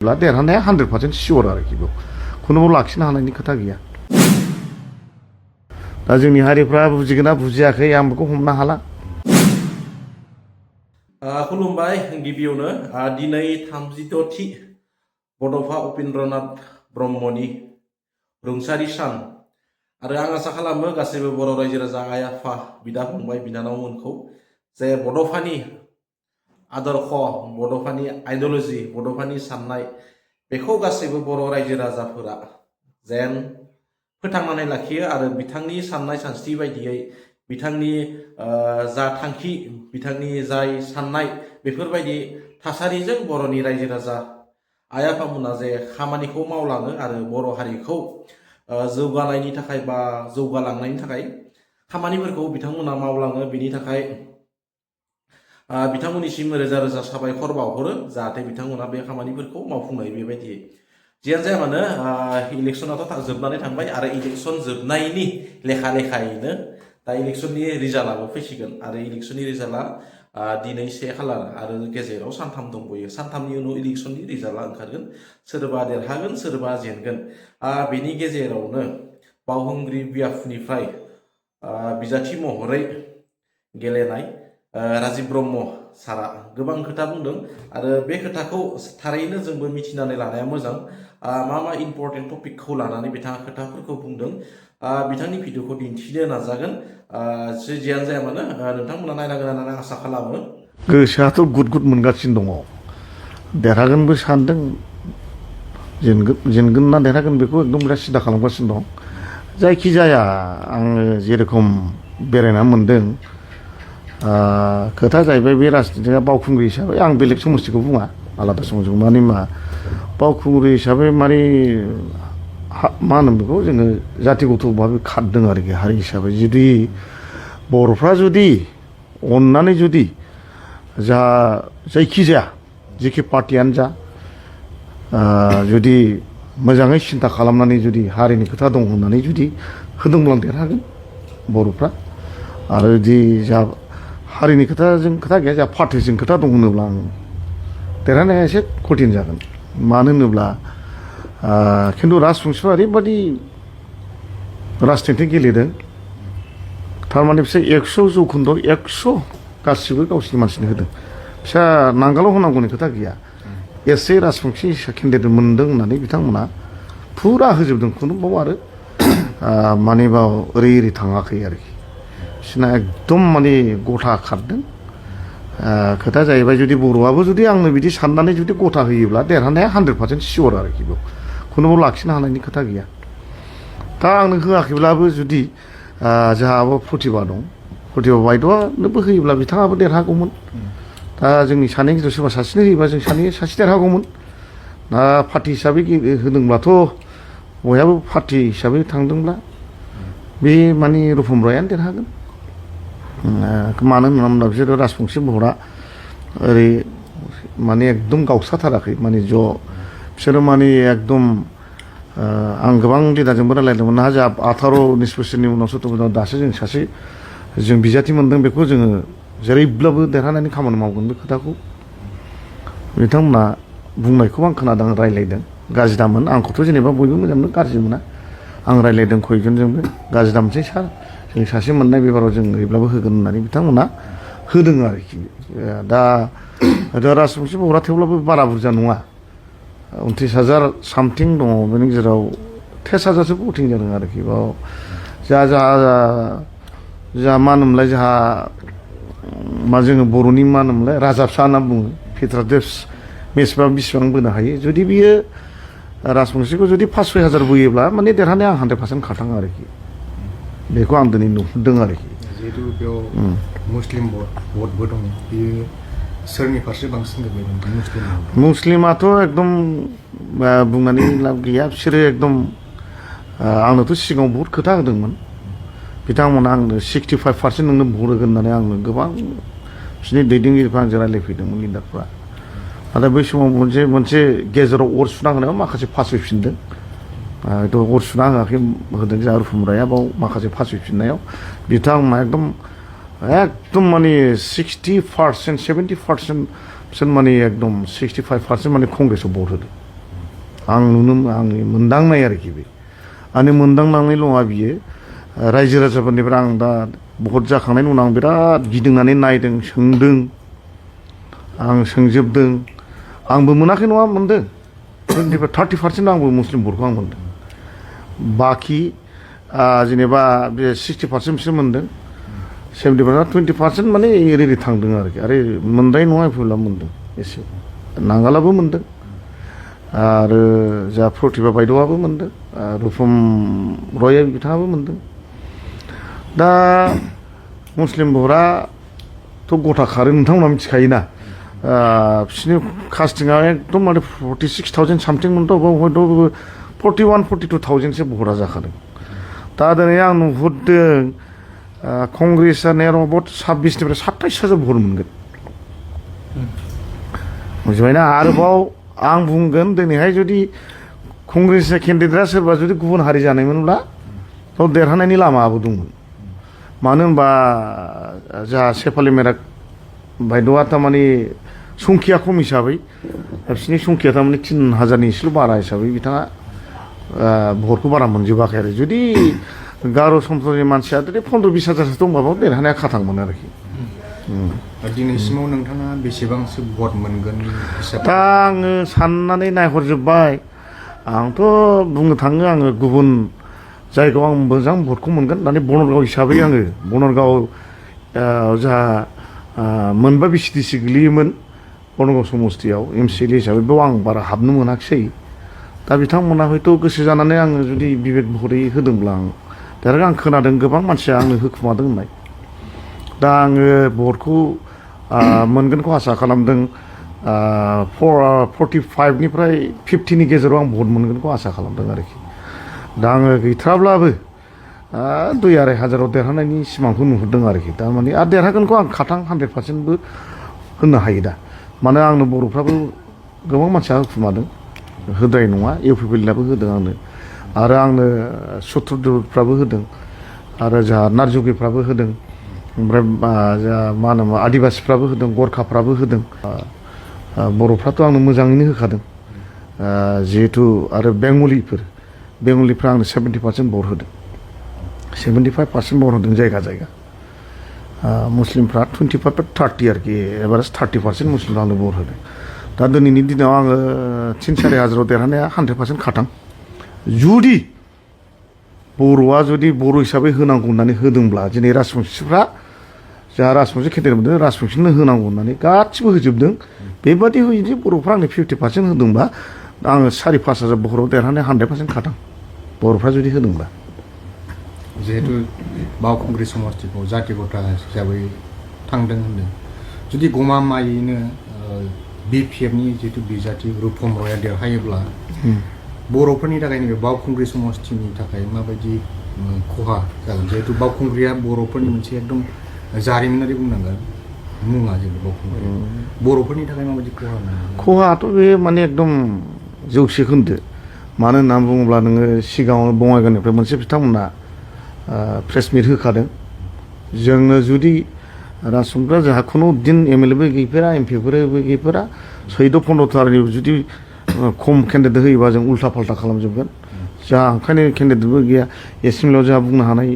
देरहानाया 100% सियर आरोखि बेयाव खुनुबो लाखिनो हानायनि खोथा गैया। दा जोंनि हारिफ्रा बुजिगोन ना बुजियाखै आं बेखौ हमनो हाला। खुलुमबाय गिबियावनो दिनै 36थि बड'फा उपेन्द्रनाथ ब्रह्मनि रुंसारि सान आरो आं आसा खालामो गासैबो बर' रायजो राजा आइ आफा बिदा फंबाय बिनानावमोनखौ जे बड'फानि आदर्श बड'फानि आइडिय'लजि बड'फानि साननाय बेखौ गासैबो बर' रायजो राजाफोरा जेन फोथांनानै लाखियो आरो बिथांनि साननाय सानस्रि बायदियै बिथांनि जा थांखि बिथांनि जाय साननाय बेफोरबायदि थासारिजों बर'नि रायजो राजा आइ आफामोना जे खामानिखौ मावलाङो आरो बर' हारिखौ जौगानायनि थाखाय बा जौगालांनायनि थाखाय खामानिफोरखौ बिथांमोना मावलाङो। बेनि थाखाय बिथांमोननिसिम रोजा रोजा साबायखर बावहरो जाहाथे बिथांमोना बे खामानिफोरखौ मावफुंनाय बेबायदियै जियानो जाया मानो इलेक्सनाथ' जोबनानै थांबाय आरो इलेक्सन जोबनायनि लेखा लेखायैनो दा इलेक्सननि रिजाल्टआबो फैसिगोन आरो इलेक्सननि रिजाल्टआ दिनै 1 खालार आरो गेजेराव सानथाम दंबयो। सानथामनि उनाव इलेक्सननि रिजाल्टआ ओंखारगोन, सोरबा देरहागोन सोरबा जेनगोन। बेनि गेजेरावनो बावखुंग्रि बियाफनिफ्राय बिजाथि महरै गेलेनाय राजिब ब्रह्म सारा गोबां खोथा बुंदों आरो बे खोथाखौ थारैनो जोंबो मिथिनानै लानाया मोजां। मा इम्पर्टेन्ट टपिकखौ लानानै बिथाङा खोथाफोरखौ बुंदों बिथांनि भिडिअखौ दिन्थिनो नाजागोन। जियानो जाया मानो नोंथांमोना नायनांगोन होननानै आं आसा खालामो। गोसोआथ' गुद गुद मोनगासिनो दङ, देरहागोनबो सानदों, जेनगोन ना देरहागोन बेखौ एकदम बिराद सिदा खालामगासिनो दं। जायखिजाया आङो जेरेखम बेरायना मोन्दों खोथा जाहैबाय बे राजनितिआ बावखुंग्रि हिसाबै आं बेलेग समस्तिखौ बुङा, आलादा समस्तिखौ माने मा बावखुंग्रि हिसाबै माने मा होनो बेखौ जोङो जाथि गथ' भाबै खारदों आरोखि हारि हिसाबै। जुदि बर'फ्रा जुदि अननानै जुदि जायखिजाया जेखि पार्टियानो जा जुदि मोजाङै सिन्था खालामनानै जुदि हारिनि खोथा दं होननानै जुदि होदोंब्ला देरहागोन बर'फ्रा। आरो जुदि जा हारिनि खोथाजों खोथा गैया, जा पार्टिजों खोथा दं होनोब्ला आं देरहानाया एसे कठिन जागोन। मानो होनोब्ला खिन्थु राजबंशिफ्रा ओरैबादि राजनिति गेलेदों, थारमाने बिसोर 100 जौखोन्दोआव 100 गासिबो गावसिनि मानसिनो होदों। फिसा नांगालाव होनांगौनि खोथा गैया। एसे राजबंशि केन्डिडेट मोनदों होननानै बिथांमोना फुरा होजोबदों। खुनु बाव आरो माने बाव ओरै थाङाखै आरोखि, बिसोरना एकदम माने गथा खारदों। खोथा जाहैबाय जुदि बर'आबो जुदि आंनो बिदि साननानै जुदि गथा होयोब्ला देरहानाया 100% सियर आरोखि बेयाव खुनुबो लाखिनो हानायनि खोथा गैया। दा आंनो होआखैब्लाबो जुदि जोंहाबो प्रतिभा दं, प्रतिभा बायद'आनोबो होयोब्ला बिथाङाबो देरहागौमोन। दा जोंनि सानैनि गेजेराव सोरबा सासेनो होयोबा जों सासे देरहागौमोन। दा पार्टि हिसाबै होदोंब्लाथ' बयहाबो पार्टि हिसाबै थांदोंब्ला बे माने रुपम रायानो देरहागोन। मानो होनोब्ला बिसोरो राजबंशि महरा ओरै माने एकदम गावस्राथाराखै, माने बिसोरो माने एकदम आं गोबां लिडारजोंबो रायलायदोंमोन ना, जोंहा 18-19 बोसोरनि उनाव 17 बोसोराव दासो जों सासे बिजाथि मोनदों, बेखौ जोङो जेरैब्लाबो देरहानायनि खामानि मावगोन। बे खोथाखौ बिथांमोना बुंनायखौ आं खोनादों, रायलायदों। गाज्रि दामोन, आंखौथ' जेनेबा बयबो मोजां मोनो, गाज्रि मोना। आं रायलायदों कयजनजोंबो, गाज्रि दामोनसै सार, जों सासे मोननाय बेबाराव जों ओरैब्लाबो होगोन होननानै बिथांमोना होदों आरोखि। दा राजबंशि महरा थेवब्लाबो बारा बुरजा नङा, 29,000 सामथिं दङ। बेनि गेजेराव 23,000सो भटिं जादों आरोखि। बाव जोंहा मा होनोमोनलाय, जोंहा जोङो बर'नि मा होनोमोनलाय राजा फिसा होनना बुङो, फित्रादेब मेचबा बेसेबां बोनो हायो। जुदि बियो राजबंशिखौ जुदि 5-6 हाजार बोयोब्ला माने देरहानाया 100% खाथाङो आरोखि। बेखौ आं दिनै नुदों आरोखि। जिहेतु बेयाव मुस्लिम भटबो दङ, बियो सोरनि फारसे बांसिन गोग्लैदों? मुस्लिमाथ' एकदम बुंनानै लाब गैया। बिसोरो एकदम आंनोथ' सिगाङाव बहुद खोथा होदोंमोन बिथांमोना आंनो 65% नोंनो भट होगोन होननानै आंनो गोबां बिसोरनि दैदेनगिरिफ्रा आंजों रायलायफैदोंमोन, लिडारफ्रा। नाथाय बै समाव मोनसे गेजेराव अर सुना होनायाव माखासे फासयफिनदों। अर सुना होआखै, होदों जोंहा रुपम रायआ। बाव माखासे फासयफिननायाव बिथांमोना एकदम माने 60% 70% बिसोर माने एकदम 65% माने कंग्रेसआव भट होदों। आं आंनि मोनदांनाय आरोखि बे आंनि मोनदांनायल' नङा बियो रायजो राजाफोरनिफ्राय आं दा भट जाखांनायनि उनाव आं बिराद गिदिंनानै नायदों सोंदों आं सोंजोबदों आंबो मोनाखै नङा मोनदों 30% आंबो मुस्लिम भटखौ आं मोनदों बाखि जेनेबा बे 60% बिसोर मोनदों 70% 20% माने ओरै थांदों आरोखि आरो मोनद्राय नङा फैब्ला मोनदों एसे नांगालाबो मोनदों आरो जा प्रतिभा बायद'आबो मोनदों रुपम रय बिथाङाबो मोनदों दा मुस्लिम भटआथ' गथा खारो नोंथांमोना मिथिखायोना बिसोरनि कास्टिंआ एकदम माने 46,000 सामथिं मोनथ' हयथ' 41-42,000सो भटआ जाखादों दा दिनै आं नुहुरदों कंग्रेसआ नेर'बट 26निफ्राय 27,000 भट मोनगोन बुजिबायना आरोबाव आं बुंगोन दिनैहाय जुदि कंग्रेसनि केन्डिडेटआ सोरबा जुदि गुबुन हारि जानायमोनब्ला थ' देरहानायनि लामाबो दंमोन मानो होनबा जोंहा सेफालि मेराक बायद'आ थारमाने संखिया खम हिसाबै बिसोरनि संखिया थारमाने 3,000नि एसेल' बारा हिसाबै बिथाङा भटखौ बारा मोनजोबाखै आरो जुदि गार' सम्प्रदायनि मानसिया जुदि 15-20 हाजारसो दंबाबो देरहानाया खाथांमोन आरोखि दिनैसिमाव नोंथाङा बेसेबांसो भट मोनगोन हिसाबै दा आङो साननानै नायहरजोब्बाय आंथ' बुंनो थाङो आङो गुबुन जायगायाव आं मोजां भटखौ मोनगोन दानि बनरगाव हिसाबै आङो बनरगाव जोंहा मोनबा बिसिडिसि गोलैयोमोन बनरगाव समस्तियाव MCLA हिसाबै बेयाव आं बारा हाबनो मोनाखिसै दा बिथांमोना हयथ' गोसो जानानै आङो जुदि बिबेक महरै होदोंब्ला आं दा आं खोनादों गोबां मानसिया आंनो होखुमादों होननाय दा आङो भटखौ मोनगोनखौ आसा खालामदों 45निफ्राय 50नि गेजेराव आं भट मोनगोनखौ आसा खालामदों आरोखि दा आङो गैथाराब्लाबो 2-2.5 हाजाराव देरहानायनि सिमांखौ नुहुरदों आरोखि थारमाने आरो देरहागोनखौ आं खाथां 100%बो होननो हायो दा मानो आंनो बर'फ्राबो गोबां मानसिया होखुमादों होद्राय नङा इउपिपिएलआबो होदों आंनो आरो आंनो सुत्रफ्राबो होदों आरो जोंहा नारजुगिफ्राबो होदों ओमफ्राय जोंहा मा होनो आदिबासिफ्राबो होदों गरखाफ्राबो होदों बर'फ्राथ' आंनो मोजाङैनो होखादों जिहेथु आरो बेंगलिफ्रा आंनो 70% भट होदों 75% भट होदों जायगा जायगा मुस्लिमफ्रा 25-30 आरोखि एभारेज 30% मुस्लिमफ्रा आंनो भट होदों दा दिनैनि दिनाव आङो 3-4 हाजाराव देरहानाया 100% खाथां जुदि बर'आ जुदि बर' हिसाबै होनांगौ होननानै होदोंब्ला दिनै राजबंसिफ्रा जोंहा राजबंसि केन्डिडेट मोनदों राजबंसिनो होनांगौ होननानै गासिबो होजोबदों बेबादि जुदि बर'फ्रा आंनो 50% होदोंबा आङो 4-5 हाजार भटआव देरहानाया 100% खाथां बर'फ्रा जुदि होदोंब्ला जिहेतु बावखुंग्रि समस्तिखौ जाथि गथा हिसाबै थांदों होनदों जुदि गमामायैनो BPFनि जितु बिजाथि रुपम रयआ देरहायोब्ला बर'फोरनि थाखाय नैबे बावखुंग्रि समस्तिनि थाखाय माबायदि खहा जागोन जिहेतु बावखुंग्रिया बर'फोरनि मोनसे एकदम जारिमिनारि बुंनांगोन मुङा जेबो बावखुंग्रि बर'फोरनि थाखाय माबायदि खहाथ' बे माने एकदम 100 खोन्दो मानो होननानै बुङोब्ला नोङो सिगाङाव बङाइगावनिफ्राय मोनसे बिथांमोना प्रेस मिट होखादों जोंनो जुदि राजबंसिफ्रा जोंहा खुनु दिन MLAबो गैफेरा MPफोरबो गैफेरा 14-15थानि जुदि खम केन्डिडेट होयोबा जों उल्था फाल्था खालामजोबगोन जोंहा ओंखायनो केन्डिडेटबो गैया एसेमब्लियाव जोंहा बुंनो हानाय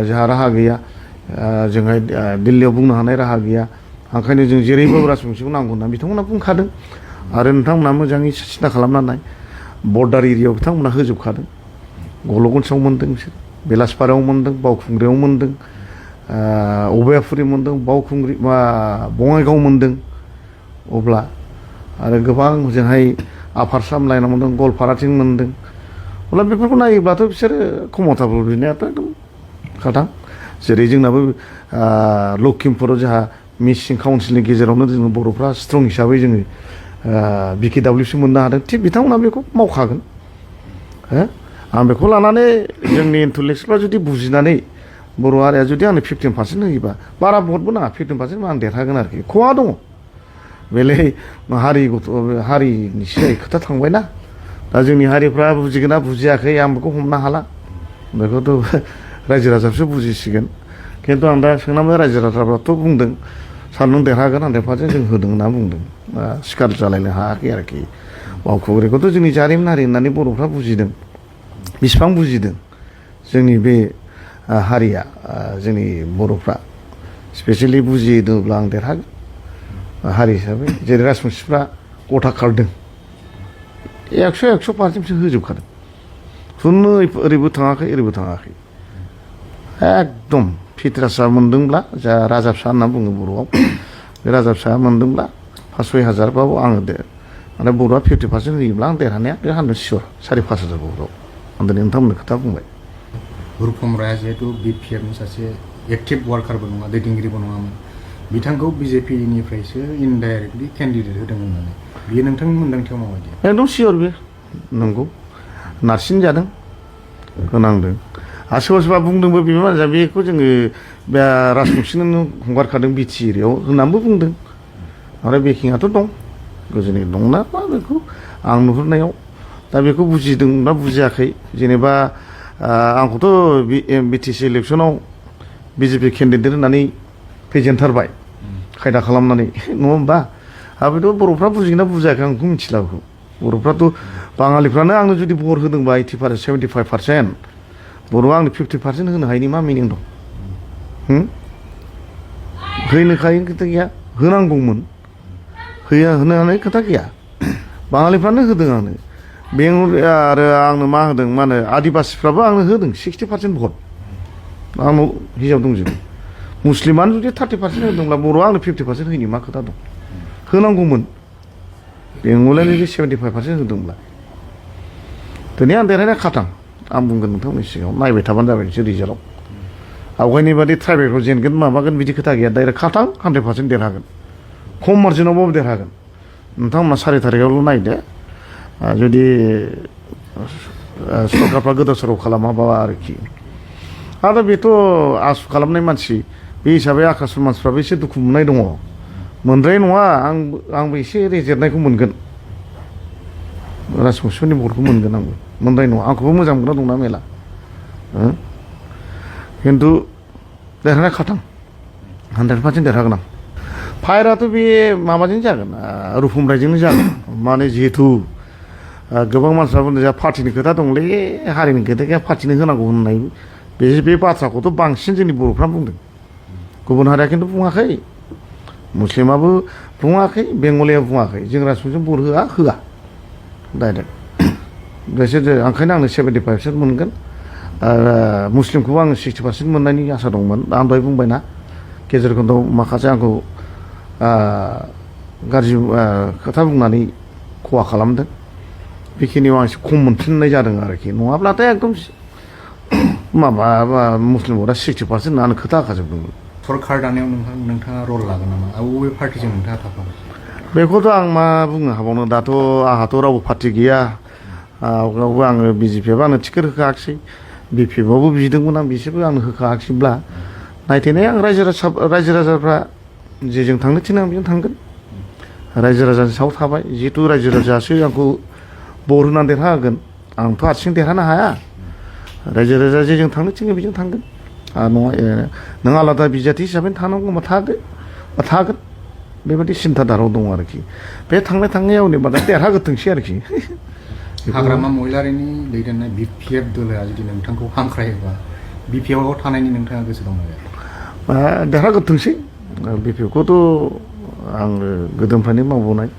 जोंहा राहा गैया जोंहा दिल्लीयाव बुंनो हानाय राहा गैया ओंखायनो जों जेरैबाबो राजबंसिखौ नांगौ होनना बिथांमोना बुंखादों आरो नोंथांमोना मोजाङै सिन्था खालामना नाय बर्डार एरियायाव बिथांमोना होजोबखादों गल'गनसआव मोनदों बिसोर बेलासपारायाव मोनदों बावखुंग्रियाव मोनदों अबयापुरि मोनदों बावखुंग्रि बङाइगाव मोनदों अब्ला आरो गोबां जोंहाय आफार साम लाइनाव मोनदों गवालपाराथिं मोनदों अब्ला बेफोरखौ नायोब्लाथ' बिसोरो खमथाबल बिनायाथ' एकदम खाथां जेरै जोंनाबो लखिमपुराव जोंहा मिसिं काउन्सिलनि गेजेरावनो जोङो बर'फ्रा स्ट्रं हिसाबै जोङो BKWसो मोननो हादों थिग बिथांमोना बेखौ मावखागोन आं बेखौ लानानै जोंनि इन्टेलेक्सुवेलआ जुदि बुजिनानै बर' हारिया जुदि आंनो 15% होयोबा बारा भटबो नाङा 15% आं देरहागोन आरोखि खहा दङ बेले हारिनि सिगां खोथा थांबायना दा जोंनि हारिफ्रा बुजिगोन ना बुजियाखै आं बेखौ हमनो हाला बेखौथ' रायजो राजाफ्रासो बुजिसिगोन खिन्थु आं दा सोंनानै रायजो राजाफ्राथ' बुंदों सार नों देरहागोन 100% जों होदों होनना बुंदों सिखार जालायनो हायाखै आरोखि बावखुंग्रिखौथ' जोंनि जारिमिनारि होननानै बर'फ्रा बुजिदों बेसेबां बुजिदों जोंनि बे हारिया जोंनि बर'फ्रा स्पेसियेलि बुजिदोंब्ला आं देरहागोन हारि हिसाबै जेरै राजबंसिफ्रा गथा खारदों 100% होजोबखादों खुनु ओरैबो थाङाखै ओरैबो थाङाखै एकदम फितरासा मोनदोंब्ला जा राजा फिसा होनना बुङो बर'आव बे राजा फिसा मोनदोंब्ला 5-6,000बाबो आङो माने बर'आ 50% होयोब्ला आं देरहानाया बे 100 सियर 5,500 बर'आव आं दिनै नोंथांमोननो खोथा बुंबाय रुपम राया जिहेतु BPFनि सासे एक्टिभ वार्कारबो नङा दैदेनगिरिबो नङामोन बिथांखौ BJPनिफ्रायसो इनडाइरेक्टलि केन्डिडेट होदों होननानै बियो नोंथांनि मोन्दांथियाव माबायदि एकदम सियर बे नंगौ नारसिन जादों होनांदों आरो सोरबा सोरबा बुंदोंबो बिमा मानसिया बेखौ जोङो बे राजबंसिनो हगारखादों BT एरियायाव होननानैबो बुंदों आरो बेकिंआथ' दं गोजोनै दंना मा बेखौ आं नुहुरनायाव दा बेखौ बुजिदों ना बुजियाखै जेनेबा आंखौथ' BTC इलेक्सनाव BJP केन्डिडेट होननानै फेजेनथारबाय खायदा खालामनानै नङा होमबा आरो बेथ' बर'फ्रा बुजिगोन ना बुजियाखै आं बेखौ मिथिला बेखौ बर'फ्राथ' बाङालिफ्रानो आंनो जुदि भट होदोंबा 80% 75% बर'आ आंनो 50% होनो हायिनि मा मिनिं दं होनोखाय खोथा गैया होनांगौमोन होनो हानाय खोथा गैया बाङालिफ्रानो होदों आंनो बेंगल आरो आंनो मा होदों मा होनो आदिबासिफ्राबो आंनो होदों 60% भट आंनाव हिसाब दंजोबो मुस्लिमानो जुदि 30% होदोंब्ला बर'आ आंनो 50% होयिनि मा खोथा दं होनांगौमोन बेंगलानो जुदि 75% होदोंब्ला दिनै आं देरहानाया खाथां आं बुंगोन नोंथांमोननि सिगाङाव नायबाय थाबानो जाबाय नोंसोर रिजाल्टआव आवगायनि बादि ट्राइबेलखौ जेनगोन माबागोन बिदि खोथा गैया डाइरेक्ट खाथां 100% देरहागोन खम मार्जिनावबाबो देरहागोन नोंथांमोना 4 थारिखआवल' नायदो जुदि सरकारफ्रा गोदाव सोराव खालामाबा आरोखि आरो बेथ' आसु खालामनाय मानसि बे हिसाबै आकाशनि मानसिफ्राबो एसे दुखु मोननाय दङ मोनद्राय नङा आंबो एसे रेजेरनायखौ मोनगोन राजबंसिफोरनि भटखौ मोनगोन आंबो मोनद्राय नङा आंखौबो मोजां मोनग्रा दंना मेला खिन्थु देरहानाय खाथां 100% देरहागोन आं फायराथ' बे माबाजों जागोन रुपम रायजोंनो जागोन माने जिहेथु गोबां मानसिफ्रा बुंदों जा पार्टिनि खोथा दंलै हारिनि खोथा गैया पार्टिनो होनांगौ होननाय बे बाथ्राखौथ' बांसिन जोंनि बर'फ्रा बुंदों गुबुन हारिया खिन्थु बुङाखै मुस्लिमाबो बुङाखै बेंगलिया बुङाखै जों राजबंसिजों भट होआ डाइरेक्ट बिसोर ओंखायनो आंनो 75% मोनगोन मुस्लिमखौबो आङो 60% मोननायनि आसा दंमोन आं दहाय बुंबायना गेजेर खन्दआव माखासे आंखौ गाज्रि खोथा बुंनानै खहा खालामदों बेखिनियाव आं एसे खम मोनफिननाय जादों आरोखि नङाब्लाथाय एकदम माबा मुस्लिम भटआ 60% होननानै खोथा होखाजोबदोंमोन सरकार दानायाव नोंथाङा रल लागोन नामा बबे पार्टिजों नोंथाङा थाफागोन बेखौथ' आं मा बुंनो हाबावनो दाथ' आंहाथ' रावबो पार्टि गैया आवगायावबो आङो BJPआबो आंनो टिकेट होखायाखिसै BPFआवबो बिदोंमोन आं बिसोरबो आंनो होखायाखिसैब्ला नायथेनाय आं रायजो राजाफ्रा जेजों थांनो थिनो आं बेजों थांगोन रायजो राजानि सायाव थाबाय जिहेतु रायजो राजायासो आंखौ भट होनानै देरहाहोगोन आंथ' हारसिं देरहानो हाया रायजो राजा जेजों थांनो थिनो बेजों थांगोन नङा नों आलादा बिजाथि हिसाबै थानांगौबा थागोन बेबायदि सिन्थाधाराव दं आरोखि बे थांनायाव नेबादा देरहागोथोंसै आरोखि हाग्रामा महिलारिनि दैदेननाय BPF दोलोआ जुदि नोंथांखौ हांख्रायोबा BPFआव थानायनि नोंथाङा गोसो दं नामा देरहागोथोंसै BPFखौथ' आङो गोदोनिफ्रायनो मावबोनाय